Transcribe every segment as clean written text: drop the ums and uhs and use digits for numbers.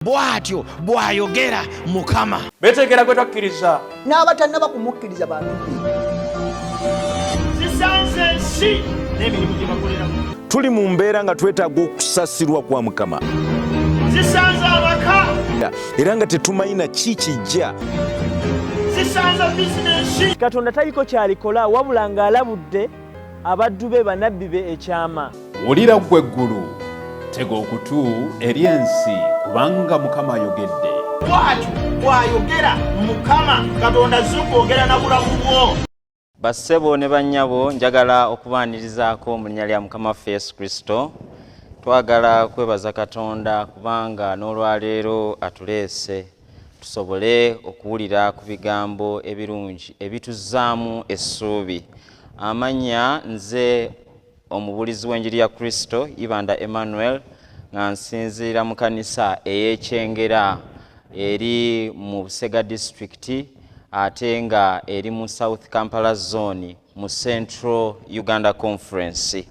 Bw'atyo bw'ayogera Mukama. Beetegera gwe twakkiriza. N'abatannaba kumukkiriza bantu. Zisanze ensi n'emirimu gye bakoleramu. Tuli mu mbeera nga twetaaga okusasirwa kwa Mukama. Zisanze amaka. Era nga tetumanyi na ki kijja. Zisanze bizinensi. Katonda taliko kyalikola wabula ng'alabudde abaddu be bannabbi be ekyama. Wulira ggwe eggulu, tega okutu eri ensi, kubanga Mukama ayogedde. Bw'atyo bw'ayogera Mukama Katonda azze okwogera na bulamu bwo. Bassebo ne bannyabo, njagala okubaanirizaako mu linnya lya Mukama waffe Yesu Kristo. Twagala kwebaza Katonda kubanga n'olwaleero atuleese tusobole okuwulira ku bigambo ebirungi ebituzzaamu essuubi. Amannya nze omubuulizi w'enjiri ya Kristo Ibanda Emmanuel, nga nsinziira mu kanisa ey'Ekyengera eri mu Busega District, ate nga eri mu South Kampala Zone mu Central Uganda Conference.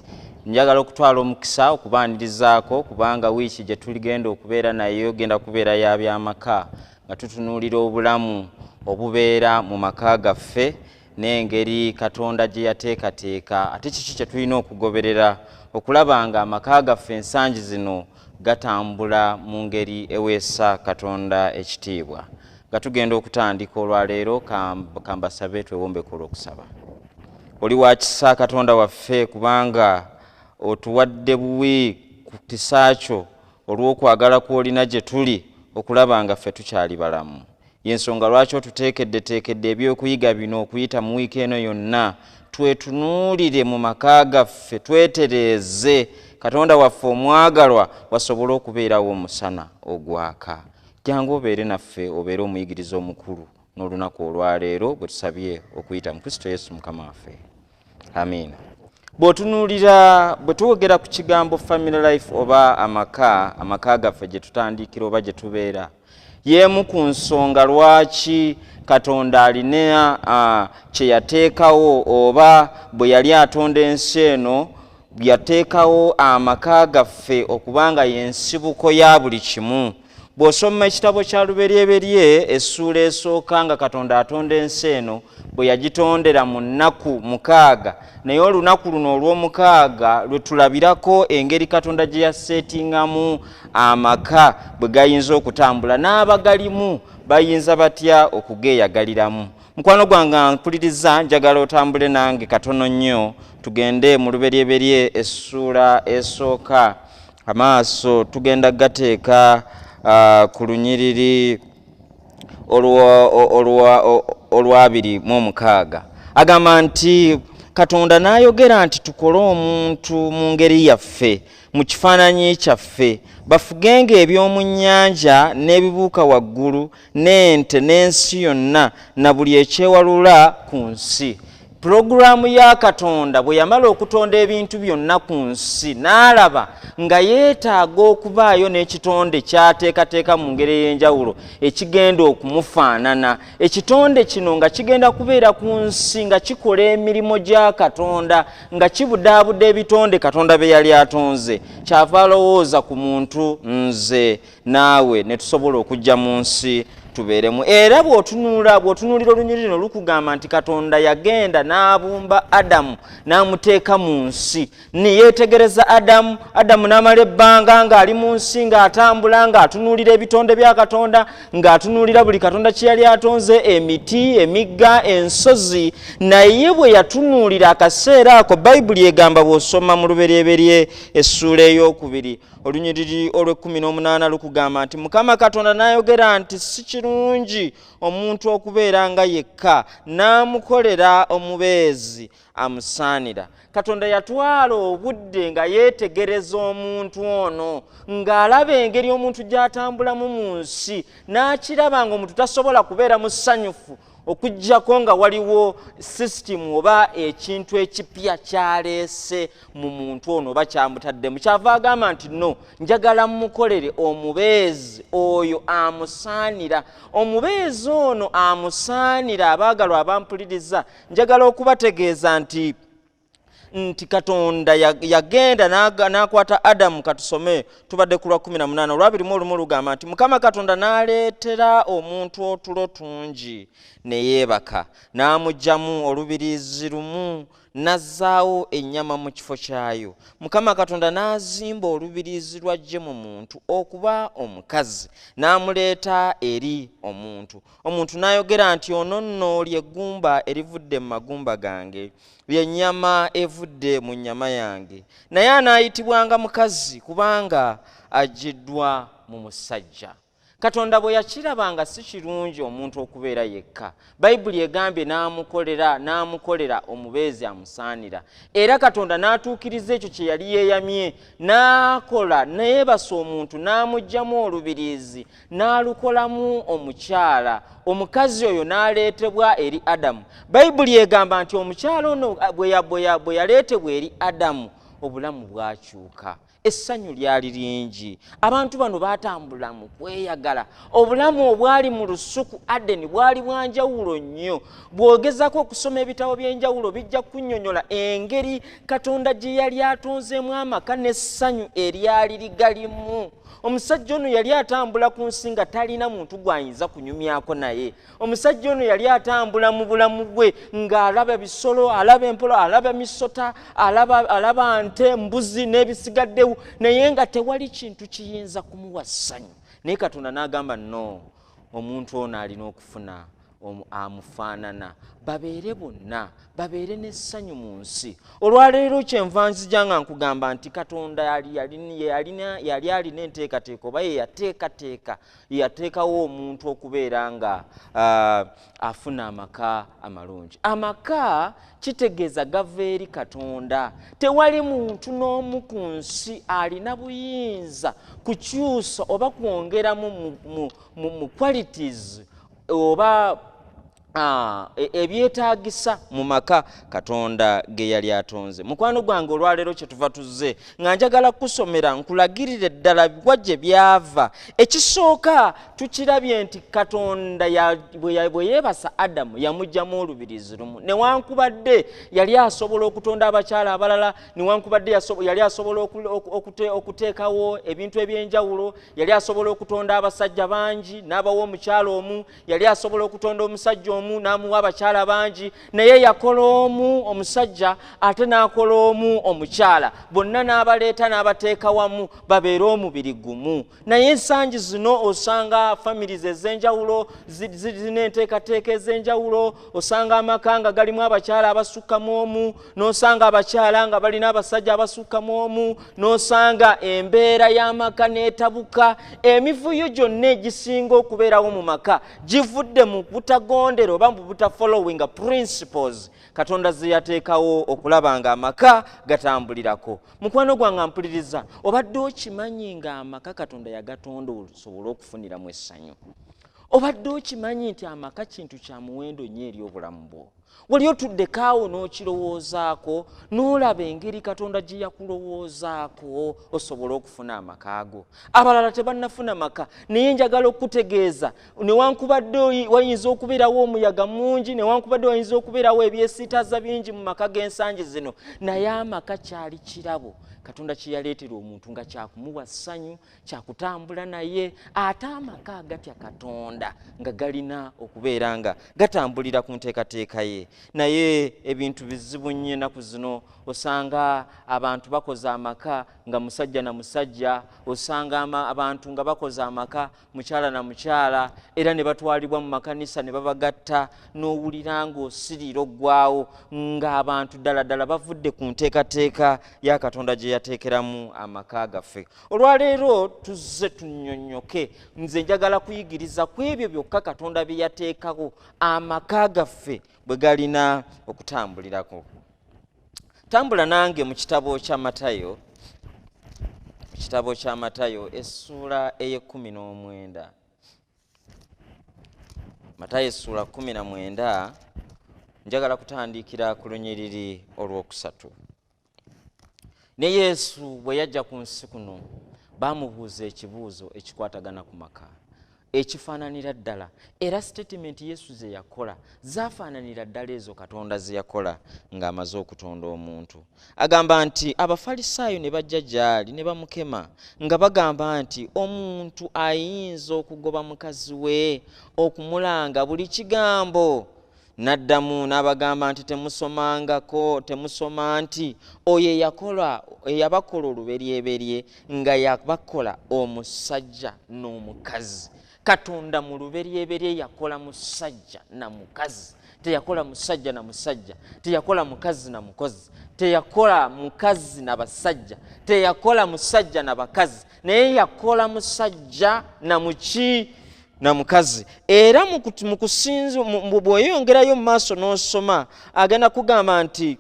Njagala okutwala omukisa okubaanirizaako kubanga wiiki gye tuligenda okubeera nayo genda kubeera ya byamaka, nga tutunuulira obulamu obubeera mu maka gaffe n'engeri Katonda gye yateekateeka, ate kiki kye tulina okugoberera okulaba nga amaka gaffe ensangi zino gatambula mu ngeri eweesa Katonda ekitiibwa. Nga tugenda okutandika olwaleero, kambasabe twewombeko olw'okusaba. Oli wa kisa Katonda waffe, kubanga otuwadde buwi ku kisa kyo olw'okwagala kw'olina gye tuli okulaba nga ffe tukyali balamu. Y'ensonga lwaki otuteekeddeteekedde ebyokuyiga bino okuyita mu wiiki eno yonna, twetunuulire mu maka gaffe, twetereeze Katonda waffe omwagalwa wasobole okubeerawo omusana ogwaka. Jangu obeere naffe, obeere omuyigiriza omukulu n'olunaku olwaleero bwe tusabye okuyita mu Kristo Yesu Mukama waffe, amiina. Bw'otunuulira, bwe twogera ku kigambo family life oba amaka, amaka gaffe gye tutandikira oba gye tubeera, y'emu ku nsonga lwaki Katonda alina kye yateekawo, oba bwe yali atonda ensi eno yateekawo amaka gaffe okubanga y'ensibuko ya buli kimu. Bw'osoma ekitabo kya Luberyeberye essuula esooka, nga Katonda atonda ensi eno bwe yagitondera mu nnaku 6, naye olunaku luno olw'omukaaga lwe tulabirako engeri Katonda gye yaseetingamu amaka bwe gayinza okutambula, n'abagalimu bayinza batya okugeeyagaliramu. Mukwano gwange mpuliriza, njagala otambule nange katono nnyo tugende mu Luberyeberye essuula esooka. Amaaso tugenda gateeka ku lunyiriri olwabiri mu omukaaga. Agamba nti Katonda n'ayogera nti, "Tukole omuntu mu ngeri yaffe, mu kifaananyi kyaffe, bafugenga eby'omu nnyanja n'ebibuuka waggulu n'ente n'ensi yonna na buli ekyewalula ku nsi." Pulogulaamu ya Katonda bwe yamala okutonda ebintu byonna ku nsi, n'alaba nga yeetaaga okubaayo n'ekitonde ky'ateekateeka mu ngeri ey'enjawulo ekigenda okumufaanana. Ekitonde kino nga kigenda kubeera ku nsi nga kikola emirimu gya Katonda, nga kibudaabuda ebitonde Katonda bye yali atonze. Kyava alowooza ku muntu, nze naawe, ne tusobola okujja mu nsi tubeeremu. Era bw'otunuulira olunyiriri luno, lukugamba nti Katonda yagenda n'abumba Adamu n'amuteeka mu nsi, neyeetegereza Adamu. Adamu n'amala ebbanga ng'ali mu nsi, ng'atambula, ng'atunuulira ebitonde bya Katonda, ng'atunuulira buli Katonda kye yali atonze, emiti, emigga, ensozi. Naye bwe yatunuulira akaseera ako, Bayibuli egamba, bw'osoma mu Luberyeberye essuula ey'okubiri olunyiriri olw'ekumi n'omunaana, lukugamba nti Mukama Katonda n'ayogera nti, "Si kirungi omuntu okubeera nga yekka, n'amukolera omubeezi amusaanira." Katonda yatwala obudde nga yeetegereza omuntu ono, ng'alaba engeri omuntu gy'atambulamu mu nsi, n'akiraba nga omuntu tasobola kubeera musanyufu okuggyako nga waliwo sisitimu oba ekintu ekipya kyaleese mu muntu ono oba kyamutaddemu. Kyava agamba nti, "No, njagala mmukolere omubeezi oyo amusaanira." Omubeezi ono amusaanira. Abaagalwa abampuliriza, njagala okubategeeza nti Nti Katonda yagenda n'akwata Adamu. Katusome, tubadde ku lwa 18, olwa 21 lugamba nti, Mukama Katonda n'aleetera omuntu otulo tungi ne yeebaka, n'amuggyamu olubirizi lumu, n'azzaawo ennyama mu kifo kyayo. Mukama Katonda n'azimba olubirizi lw'aggye mu muntu okuba omukazi, n'amuleeta eri omuntu. Omuntu n'ayogera nti, ono nno ly'eggumba erivudde mu magumba gange, lyennyama evudde mu nnyama yange, naye anaayitibwanga mukazi, kubanga aggiddwa mu musajja. Katonda bwe yakiraba nga si kirungi omuntu okubeera yekka, Bayibuli egambye n'amukolera omubeezi amusaanira. Era Katonda n'atuukiriza ekyo kye yali yeeyamye, n'akola, neebasa omuntu, n'amuggyamu olubiriizi, n'alukolamu omukyala. Omukazi oyo n'aleetebwa eri Adamu. Bayibuli egamba nti omukyala ono bwe yaleetebwa eri Adamu, obulamu bwakyuka, essanyu lyali lingi. Abantu bano baatambula mu kweyagala. Obulamu obwali mu lusuku Adeni bwali bwanjawulo nnyo. Bw'ogezako okusoma ebitabo by'enjawulo, bijja kunnyonnyola engeri Katonda gye yali atonzeemu amaka n'essanyu eryali ligalimu. Omusajja ono yali atambula ku nsi nga talina muntu gw'ayinza kunyumyako naye. Omusajja ono yali atambula mu bulamu bwe ng'alaba bisolo, alaba empolo, alaba misota, alaba nte, mbuzi n'ebisigaddewo, naye nga tewali kintu kiyinza kumuwa ssanyu. Naye Katonda n'agamba, no, omuntu ono alina okufuna amufaanana, babeere bonna, babeere n'essanyu mu nsi. Olwaleero kyenva nzija nga nkugamba nti Katonda yali alina enteekateeka, oba ye yateekateeka, yateekawo omuntu okubeera nga afuna amaka amalungi. Amaka kitegeeza gava eri Katonda. Tewali muntu n'omu ku nsi alina buyinza kukyusa oba kwongeramu mu qualities oba ebyetaagisa mu maka Katonda ge yali atonze. Mukwano gwange, olwaleero kyetuva tuzze nga njagala kusomera, nkulagirire ddala wa gye byava. Ekisooka, tukirabye nti Katonda bwe yeebasa Adamu, yamuggyamu olubirizi lumu. Newankubadde yali asobola okutonda abakyala abalala, newankubadde yali asobola okuteekawo ebintu ebyenjawulo, yali asobola okutonda abasajja bangi n'abawa omukyala omu, yali asobola okutonda omusajja omu n'amuwa abakyala bangi, naye yakola omu omusajja ate n'akola omu omukyala, bonna n'abaleeta n'abateeka wamu babeere omubiri gumu. Naye ensangi zino osanga families ez'enjawulo zirina enteekateeka ez'enjawulo. Osanga amaka nga galimu abakyala abasukkamu omu, n'osanga abakyala nga balina abasajja abasukkamu omu, n'osanga embeera y'amaka n'etabuka. Emivuyo gyonna egisinga okubeerawo mu maka givudde mu butagondera oba mu butafollowinga principles Katonda ze yateekawo okulaba nga amaka gatambulirako. Mukwano gwange ampuliriza, obadde okimanyi ng'amaka Katonda yagatonda osobole okufuniramu essanyu? Obadde okimanyi nti amaka kintu kya muwendo nnyo eri obulamu bwo? Wali otuddeko awo n'okirowoozaako, n'olaba engeri Katonda gye yakulowoozaako osobole okufuna amaka ago? Abalala tebannafuna maka, naye njagala okutegeeza, newankubadde wayinza okubeerawo omuyaga mungi, newankubadde wayinza okubeerawo ebyesiitaza bingi mu maka g'ensangi zino, naye amaka kyali kirabo Katonda kye yaleetera omuntu nga kyakumuwa ssanyu, kyakutambula naye. Ate amaka agatya Katonda nga galina okubeera nga gatambulira ku nteekateeka ye. Naye ebintu bizibu nnyo ennaku zino. Osanga abantu bakoze amaka nga musajja na musajja, osanga abantu nga bakoze amaka mukyala na mukyala, era ne batwalibwa mu makanisa ne babagatta, n'owulira ng'osiriira oggwawo ng'abantu ddala ddala bavudde ku nteekateeka ya Katonda gye yateekeramu amaka gaffe. Olwaleero tuzze tunnyonnyoke. Nze njagala kuyigiriza ku ebyo byokka Katonda bye yateekawo amaka gaffe bwe galina okutambulirako. Tambula nange mu kitabo kya Matayo, mu kitabo kya Matayo essuula ey'e19. Matayo essuula 19, njagala kutandikira ku lunyiriri olwokusatu. Ne Yesu bwe yajja ku nsi kuno, baamubuuza ekibuuzo ekikwatagana ku maka. Ekifaananira ddala, era statement Yesu ze yakola zaafaananira ddala ezo Katonda ze yakola ng'amaze okutonda omuntu. Agamba nti Abafalisaayo ne bajja gy'ali ne bamukema nga bagamba nti omuntu ayinza okugoba mukazi we okumulanga buli kigambo. N'addamu n'abagamba nti temusomangako, temusoma nti oyo eyabakola oluberyeberye nga yabakola omusajja n'omukazi. Katonda mu luberyeberye yakola musajja na mukazi, teyakola musajja na musajja, teyakola mukazi na mukozi, teyakola mukazi na basajja, teyakola musajja na bakazi, naye yakola musajja na muki na mukazi. Era mu kusinza, bw'oyongerayo mu maaso n'osoma, agenda kugamba nti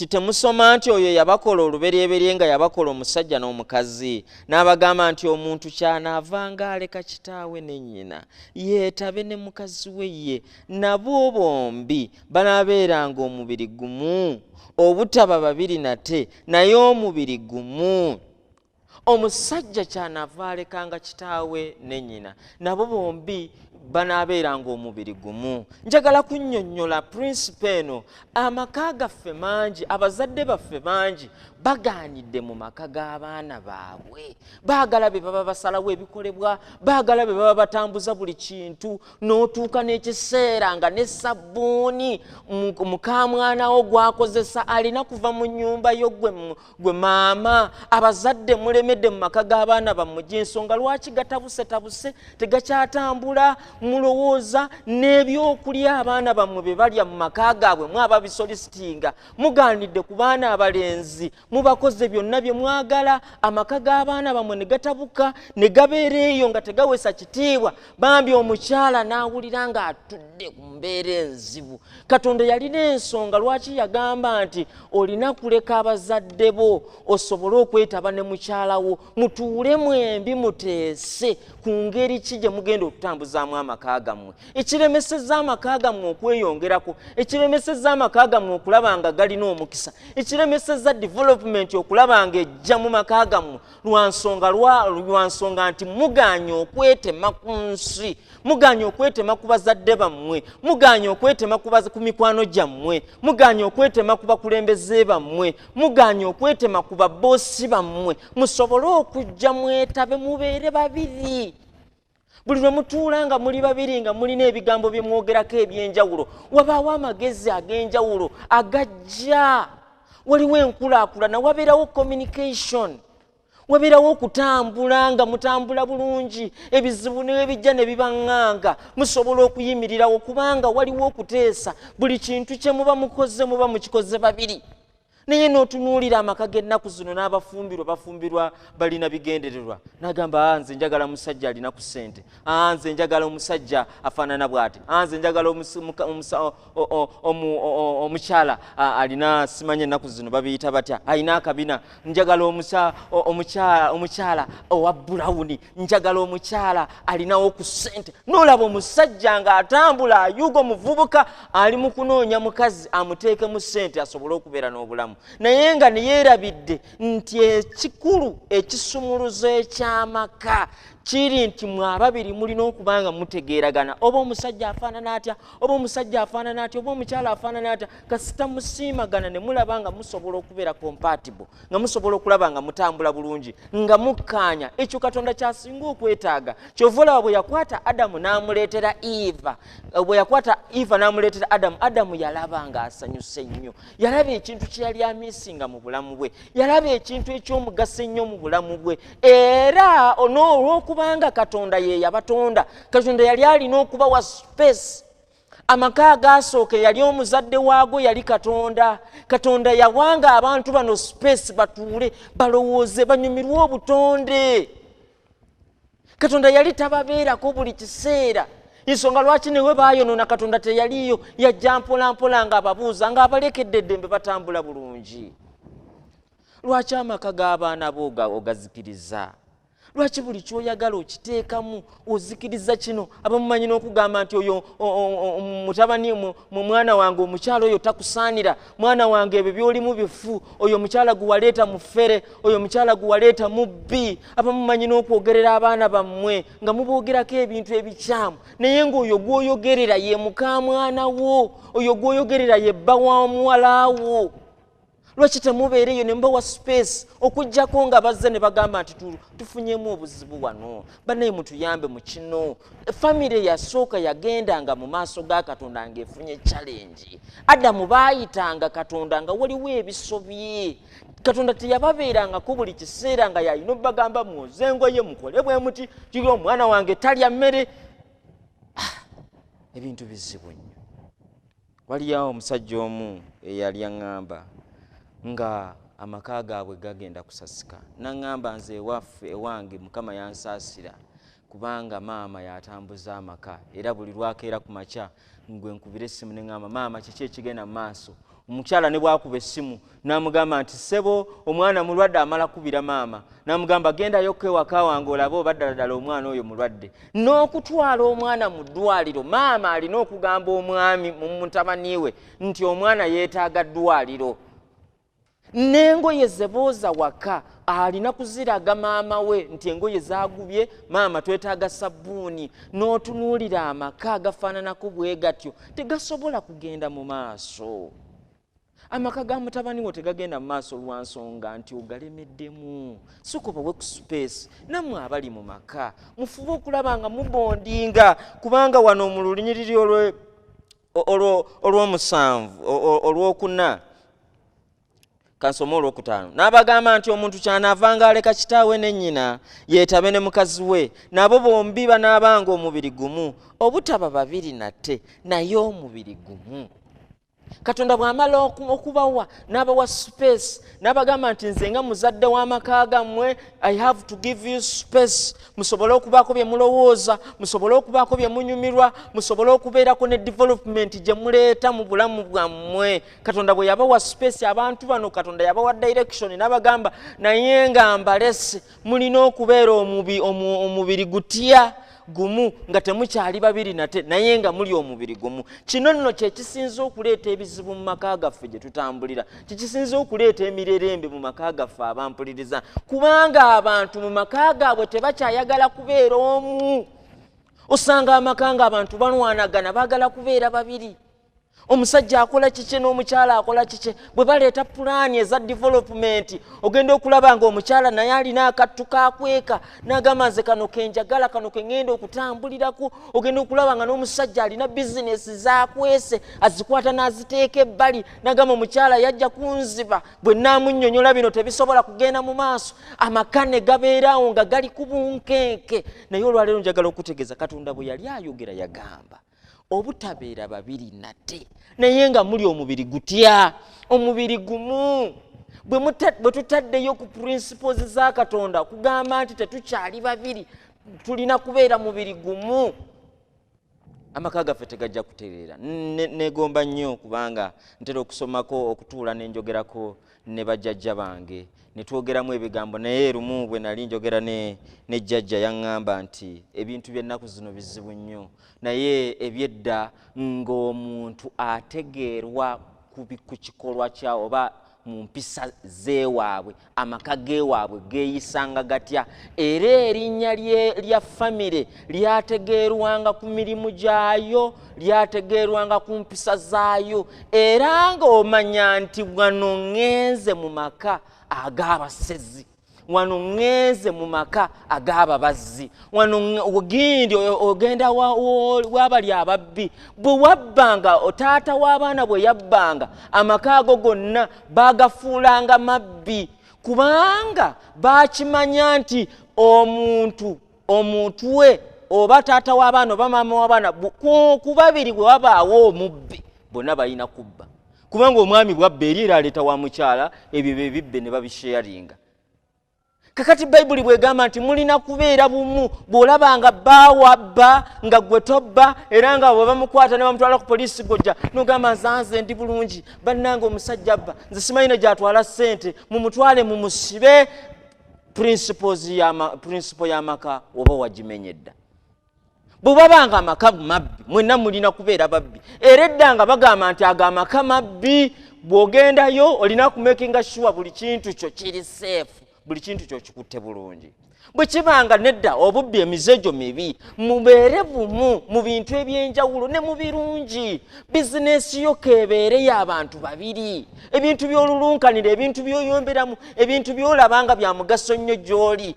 temusoma nti oyo yabakola oluberyeberye nga yabakola omusajja n'omukazi. N'abagamba nti omuntu kyanaavanga aleka kitaawe ne nnyina, yeetabe ne mukazi we ye, nabo bombi banaabeeranga omubiri gumu, obutaba babiri nate, naye omubiri gumu. Omusajja kyanaava alekanga kitaawe ne nnyina, nabo bombi banaabeeranga omubiri gumu. Njagala kunnyonnyola principle eno. Amaka gaffe mangi, abazadde baffe bangi bagaanidde mu maka g'abaana baabwe. Baagala be baba basalawo ebikolebwa, baagala be baba batambuza buli kintu, n'otuuka n'ekiseera nga ne sabbuuni mukamwana wo gw'akozesa alina kuva mu nnyumba yo gwe maama. Abazadde mulemedde mu maka g'abaana bammwe gy'ensonga lwaki gatabusetabuse, tegakyatambula. Mulowooza n'ebyokulya abaana bammwe bye balya mu maka gaabwe mwababisolisitinga, mugaanidde ku baana abalenzi, mubakoze byonna bye mwagala, amaka g'abaana bammwe ne gatabuka ne gabeera eyo nga tegawesa kitiibwa. Bambi omukyala n'awulira ng'atudde ku mbeera enzibu. Katonda yalina ensonga lwaki yagamba nti olina kuleka abazadde bo osobole okwetaba ne mukyala wo, mutuule mwembi muteese ku ngeri ki gye mugenda okutambuzaamu amaka gammwe. Ekiremesezza amaka gammwe okweyongerako, ekiremesezza amaka gammwe okulaba nga galina omukisa, ekiremesezza development okulaba nga ejja mu maka gammwe, lwa nsonga nti mugaanye okwetema ku nsi, mugaanye okwetema ku bazadde bammwe, mugaanye okwetema ku mikwano gyammwe, mugaanye okwetema ku bakulembeze bammwe, mugaanye okwetema ku baboosi bammwe, musobole okujja mwetabe mubeere babiri. Buli lwe mutuula nga muli babiri nga mulina ebigambo bye mwogerako eby'enjawulo, wabaawo amagezi ag'enjawulo agajja, waliwo enkulaakulana, wabeerawo communication, wabeerawo okutambula nga mutambula bulungi, ebizibu ne bijja ne bibaŋŋanga, musobola okuyimirirawo kubanga waliwo okuteesa. Buli kintu kye muba mukoze muba mukikoze babiri. Naye n'otunuulira amaka g'ennaku zino n'abafumbirwa bafumbirwa balina bigendererwa. N'agamba nze njagala musajja alina ku ssente, nze njagala omusajja afaanana bw'ati, nze njagala omukyala alina simanya ennaku zino babiyita batya, alina akabina, njagala omukyala owa bulawuni, njagala omukyala alinawo ku ssente. N'olaba omusajja ng'atambula ayuga omuvubuka ali mu kunoonya mukazi amuteekemu ssente asobole okubeera n'obulamu, naye nga neyeerabidde nti ekikulu ekisumuluzo eky'amaka kiri nti mwe ababiri mulina okuba nga mutegeeragana. Oba omusajja afaanana atya, oba omusajja afaanana atya, oba omukyala afaanana atya, kasita musiimagana ne mulaba nga musobola okubeera compatible, nga musobola okulaba nga mutambula bulungi, nga mukkaanya. Ekyo Katonda kyasinga okwetaaga. Kyova olaba bwe yakwata Adamu n'amuleetera Eva, bwe yakwata Eva n'amuleetera Adamu, Adamu yalaba ng'asanyuse nnyo, yalaba ekintu kye yali amisinga mu bulamu bwe, yalaba ekintu eky'omugaso ennyo mu bulamu bwe. Era n'olwokubanga Katonda ye yabatonda, Katonda yali alina okubawa space. Amaka agaasooka yali omuzadde waago yali Katonda. Katonda yawanga abantu bano space batuule balowooze banyumirwe obutonde. Katonda yali tababeerako buli kiseera. Ensonga lwaki newe baayonoona Katonda teyaliiyo, yajja mpola mpola ng'ababuuza ng'abalekedde eddembe batambula bulungi. Lwaki amaka g'abaana bo ogazikiriza? Lwaki buli kyoyagala okiteekamu ozikiriza kino? Abamumanyi n'okugamba nti oyo mutabani mwana wange omukyala oyo takusaanira, mwana wange ebyo byolimu bifu, oyo omukyala guwaleeta mufere, oyo omukyala guwaleeta mubbi. Abamumanyi n'okwogerera abaana bammwe nga muboogerako ebintu ebikyamu, naye ng'oyo gw'oyogerera ye mukamwana wo, oyo gw'oyogerera ye bba wa muwala wo. Lwaki temubeera eyo ne mubawa space okuggyako nga bazze ne bagamba nti tufunyemu obuzibu wano, bannaye mutuyambe mu kino. Famire yasooka yagendanga mu maaso ga Katonda ng'efunye challenge. Adamu baayitanga Katonda nga waliwo ebisobye. Katonda teyababeerangako buli kiseera nga yalina obbagamba mwoze engoye mukole bwe muti, kiri omwana wange talya mmere. Ebintu bizibu nnyo. Waliyo omusajja omu eyali aŋŋamba nga amaka gaabwe gagenda kusasika, naŋŋamba nze ewaffe ewange Mukama yansaasira kubanga maama yatambuza amaka, era buli lwakeera ku makya ngwe nkubira essimu ne ŋŋamba maama kiki ekigenda mu maaso. Omukyala ne bwakuba essimu n'amugamba nti ssebo omwana mulwadde, amala kubira maama n'amugamba gendayokko ewaka wange olabe oba ddala ddala omwana oyo mulwadde. N'okutwala omwana mu ddwaliro maama alina okugamba omwami mutabani we nti omwana yeetaaga ddwaliro. N'engoye ze booza waka alina kuziraga maama we nti engoye zaagubye, maama twetaaga sabbuuni. N'otunuulira amaka agafaananako bwe gatyo tegasobola kugenda mu maaso. Amaka ga mutabani wo tegagenda mu maaso lwa nsonga nti ogalemeddemu. Sooka obawe ku space. Nammwe abali mu maka mufube okulaba nga mubondinga, kubanga wano mu lunyiriri olw'omusanvu olwokuna kansome olwokutaano n'abagamba nti omuntu kyanaavanga aleka kitaawe ne nnyina yeetabe ne mukazi we, nabo bombi banaabanga omubiri gumu, obutaba babiri nate naye omubiri gumu. Katonda bw'amala okubawa n'abawa space n'abagamba nti nze nga muzadde w'amaka gammwe I have to give you space, musobole okubaako bye mulowooza, musobole okubaako bye munyumirwa, musobole okubeerako ne development gye muleeta mu bulamu bwammwe. Katonda bwe yabawa space abantu bano, Katonda yabawa direction n'abagamba naye nga mbalese mulina okubeera omubiri gutya gumu, nga temukyali babiri nate naye nga muli omubiri gumu. Kino nno kye kisinze okuleeta ebizibu mu maka gaffe gye tutambulira, kye kisinze okuleeta emirerembe mu maka gaffe abampuliriza, kubanga abantu mu maka gaabwe tebakyayagala kubeera omu. Osanga amaka nga abantu balwanagana, baagala kubeera babiri. Omusajja akola kike n'omukyala akola kike. Bwe baleeta pulaani eza development ogenda okulaba nga omukyala naye alina akattu kakweka n'agamba nze kano kenjagala, kano ke ŋŋenda okutambulirako. Ogenda okulaba nga n'omusajja alina bizinesi z'akwese azikwata n'aziteeka ebbali n'agamba omukyala yajja kunziba, bwe nnaamunnyonnyola bino tebisobola kugenda mu maaso. Amaka ne gabeeraawo nga gali ku bunkenke. Naye olwaleero njagala okutegeeza Katonda bwe yali ayogera yagamba obutabeera babiri nate naye nga muli omubiri gutya, omubiri gumu. Bwe tutaddeyo ku principles za Katonda kugamba nti tetukyali babiri, tulina kubeera mubiri gumu, amaka gaffe tegajja kutereera. Negomba nnyo kubanga ntera okusomako okutuula ne njogerako ne bajjajja bange ne twogeramu ebigambo, naye lumu bwe nali njogera ne jjajja yaŋŋamba nti ebintu by'ennaku zino bizibu nnyo, naye ebyedda ng'omuntu ategeerwa ku kikolwa kya oba mu mpisa z'ewaabwe, amaka g'ewaabwe geeyisanga gatya, era erinnya lya famire lyategeerwanga ku mirimu gyayo, lyategeerwanga ku mpisa zaayo, era ng'omanya nti wano ŋŋenze mu maka ag'abasezi, wano ŋŋenze mu maka ag'ababazzi, wano gindi ogenda wabali ababbi. Bwe wabbanga, taata w'abaana bwe yabbanga, amaka ago gonna baagafuulanga mabbi, kubanga baakimanya nti omuntu we oba taata w'abaana oba maama w'abaana ku babiri bwe wabaawo omubbi bonna balina kubba, kubanga omwami bw'abba eri era aleeta wa mukyala, ebyo bye bibbe ne babisharinga. Kakati Bayibuli bw'egamba nti mulina kubeera bumu, bw'olabanga bbaawa bba nga gwe tobba, era nga bwe bamukwata ne bamutwala ku poliisi gojja n'ogamba nze ndi bulungi, bannange omusajja abba, nze simanyi ne gy'atwala ssente, mumutwale mumusibe. Principle y'amaka oba wagimenye dda. Bwe babanga amaka mabbi, mwenna mulina kubeera babbi. Era edda nga bagamba nti ago amaka mabbi, bw'ogendayo olina kumakinga sure buli kintu kyo kiri safe, buli kintu kyo kikutte bulungi. Bwe kibanga nedda obubbi emize gyo mibi, mubeere bumu mu bintu ebyenjawulo ne mu birungi. Bizinesi yo keebeere y'abantu babiri. Ebintu by'olulunkanira, ebintu by'oyomberamu, ebintu by'olaba nga bya mugaso nnyo gy'oli,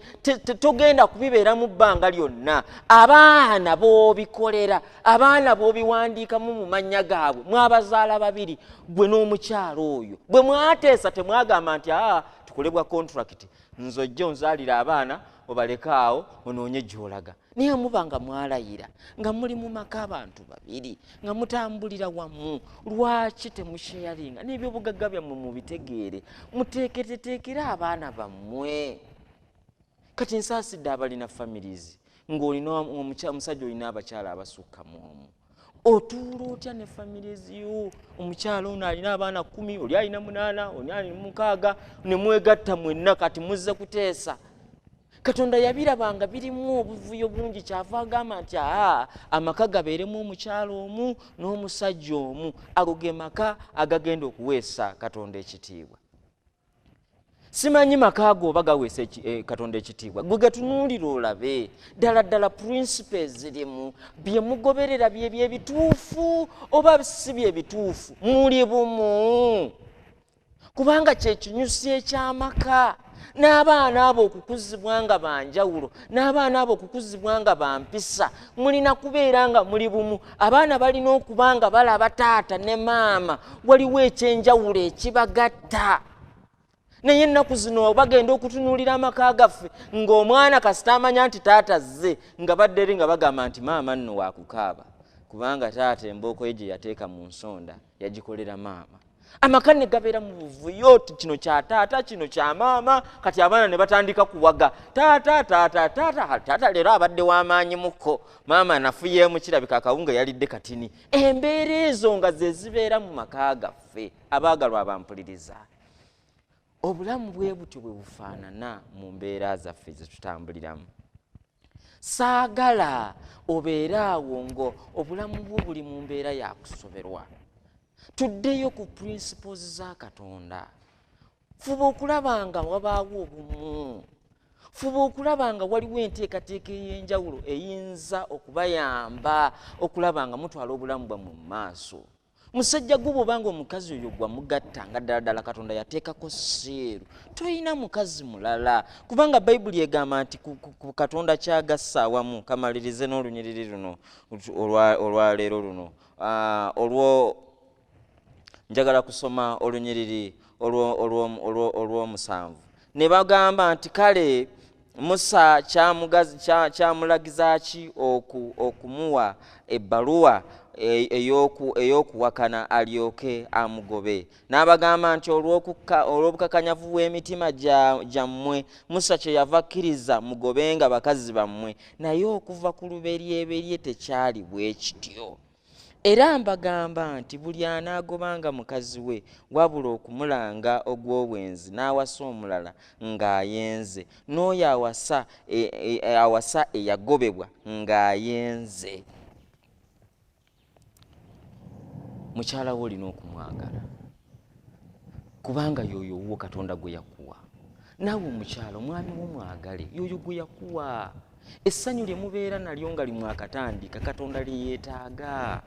togenda kubibeeramu bbanga lyonna. Abaana b'obikolera, abaana b'obiwandiikamu mu mannya gaabwe, mwabazaala babiri, gwe n'omukyala oyo. Bwe mwateesa temwagamba nti aa tukolebwa contract, nze ojje onzaalire abaana obaleke awo onoonye gy'olaga. Naye muba nga mwalayira, nga muli mu maka abantu babiri, nga mutambulira wamu, lwaki temusharinga n'ebyobugagga byammwe mubitegeere, muteeketeteekere abaana bammwe. Kati nsaasidde abalina families, ng'olina omusajja olina abakyala abasukka mu omu. Otuula otya ne families yo? Omukyala ono alina abaana 10, oli alina 8, oli alina 6, ne mwegatta mwenna kati muzze kuteesa. Katonda yabirabanga birimu obuvuyo bungi, kyava agamba nti aa amaka gabeeremu omukyala omu n'omusajja omu. Ago ge maka agagenda okuweesa Katonda ekitiibwa. Simanyi maka ago oba gaweesa Katonda ekitiibwa, gwe gatunuulira olabe ddala ddala principles zirimu, bye mugoberera bye byebituufu oba si bye bituufu, muli bumu. Kubanga kye kinyusi eky'amaka. N'abaana abo okukuzibwa nga banjawulo, n'abaana abo okukuzibwa nga bampisa, mulina kubeera nga muli bumu. Abaana balina okuba nga balaba taata ne maama, waliwo ekyenjawulo ekibagatta. Naye ennaku zino bagenda okutunuulira amaka gaffe ng'omwana kasita amanya nti taata azze, nga badde eri nga bagamba nti maama nno waakukaaba, kubanga taata embooko ye gye yateeka mu nsonda yagikolera maama. Amaka ne gabeera mu buvuyo, kino kya taata, kino kya maama. Kati abaana ne batandika kuwaga taata, taata, taata, taata leero abadde w'amaanyi mukko, maama nafuyeemu, kirabika akawunga yalidde katini. Embeera ezo nga ze zibeera mu maka gaffe. Abaagalwa abampuliriza, obulamu bwe butyo bwe bufaanana mu mbeera zaffe ze tutambuliramu. Saagala obeere awo ngo obulamu bwo buli mu mbeera ya kusoberwa. Tuddeyo ku principles za Katonda. Fuba okulaba nga wabaawo obumu. Fuba okulaba nga waliwo enteekateeka ey'enjawulo eyinza okubayamba okulaba nga mutwala obulamu bwammwe mu maaso. Musajja gwe bw'obanga omukazi oyo gwamugatta nga ddala ddala Katonda yateekako seeru, toyina mukazi mulala, kubanga Bayibuli egamba nti ku Katonda kyagassa awamu. Kamalirize n'olunyiriri luno olwaleero luno, olwo njagala kusoma olunyiriri olw'omusanvu. Ne bagamba nti kale Musa kyamulagiza ki okumuwa ebbaluwa ey'okuwakana alyoke amugobe. N'abagamba nti olw'obukakanyavu bw'emitima gyammwe Musa kye yava akkiriza mugobenga bakazi bammwe, naye okuva ku luberyeberye tekyali bwe kityo. Era mbagamba nti buli anaagobanga mukazi we wabula okumulanga ogw'obwenzi n'awasa omulala ng'ayenze, n'oyo awasa eyagobebwa ng'ayenze. Mukyala wo olina okumwagala, kubanga y'oyo owuwo Katonda gwe yakuwa. Naawe omukyala omwami wo mwagale, y'oyo gwe yakuwa. Essanyu lye mubeera nalyo nga limwakatandika Katonda lye yeetaaga.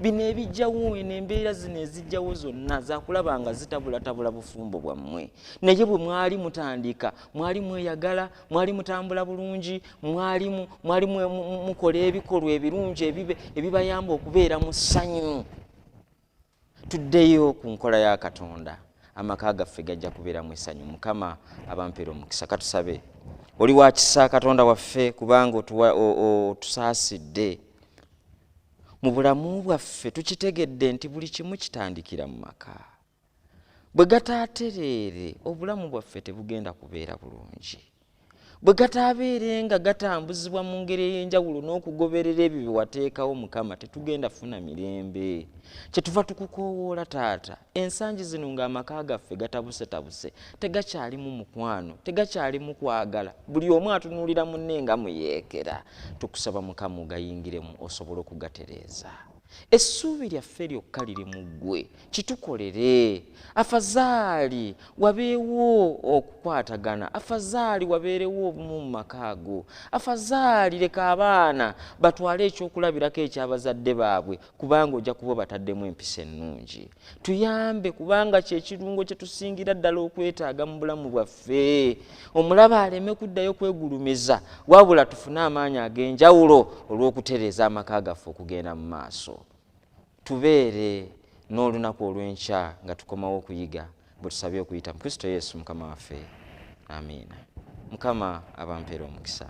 Bino ebijjawo eno embeera zino ezijjawo zonna zakulaba nga zitabulatabula bufumbo bwammwe. Naye bwe mwali mutandika, mwali mweyagala, mwali mutambula bulungi, mwali mukola ebikolwa ebirungi ebibayamba okubeera mu ssanyu. Tuddeyo ku nkola ya Katonda, amaka gaffe gajja kubeeramu essanyu. Mukama abampeera omukisa. Katusabe. Oli wa kisa Katonda waffe, kubanga otusaasidde. Mu bulamu bwaffe tukitegedde nti buli kimu kitandikira mu maka. Bwe gataatereere obulamu bwaffe tebugenda kubeera bulungi. Bwe gataabeere nga gatambuzibwa mu ngeri ey'enjawulo n'okugoberera ebyo bye wateekawo Mukama, tetugenda funa mirembe. Kyetuva tukukoowoola Taata, ensangi zino ng'amaka gaffe gatabusetabuse, tegakyalimu mukwano, tegakyalimu kwagala, buli omu atunuulira munne nga muyeekera. Tukusaba Mukama ogayingiremu osobole okugatereeza. Essuubi lyaffe lyokka liri mu ggwe. Kitukolere. Afazaali wabeewo okukwatagana. Afazaali wabeerewo obumu mu maka ago. Afazaali leka abaana batwale ekyokulabirako eky'abazadde baabwe, kubanga ojja kuba obataddemu empisa ennungi. Tuyambe, kubanga kye kirungo kye tusingira ddala okwetaaga mu bulamu bwaffe. Omulabe aleme kuddayo kwegulumiza, wabula tufune amaanyi ag'enjawulo olw'okutereeza amaka gaffe okugenda mu maaso. Tubeere n'olunaku olw'enkya nga tukomawo okuyiga bwe tusabye okuyita mu Kristo Yesu Mukama waffe. Amiina. Mukama abampeere omukisa.